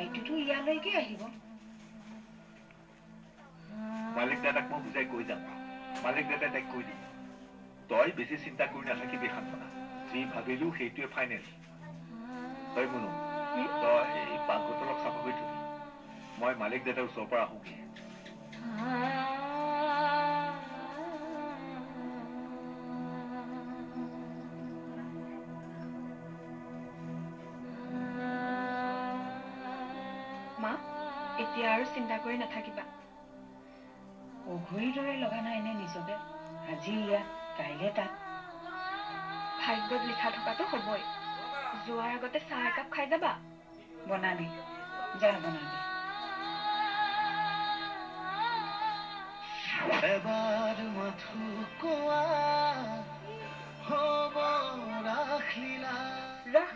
তাইটোতো ইয়ালৈকে আহিব। মালিক দাদাক মই বুজাই কৈ যাম, মালিক দাদাই তাইক কৈ দিম। তই বেছি চিন্তা কৰি নাথাকিবি সান্তনা, যি ভাবিলো সেইটোৱে ফাইনেল। তই মুনু, তই এই পাকঘৰটো অলপ চাফা কৰি থবি, মই মালিক দাদাৰ ওচৰৰ পৰা আহোঁগে। মা, এতিয়া আৰু চিন্তা কৰি নাথাকিবা। অঘৰীৰ দৰে লগা নাই নে নিজকে? আজি ইয়াত, কাইলে তাত। ভাগ্যত লিখা থকাটো হ'বই। যোৱাৰ আগতে চাহ একাপ খাই যাবা। বনাবি, যা বনাবি। এবাৰ মাথো কোৱা, হ'ব ৰাসলীলা? ৰাস।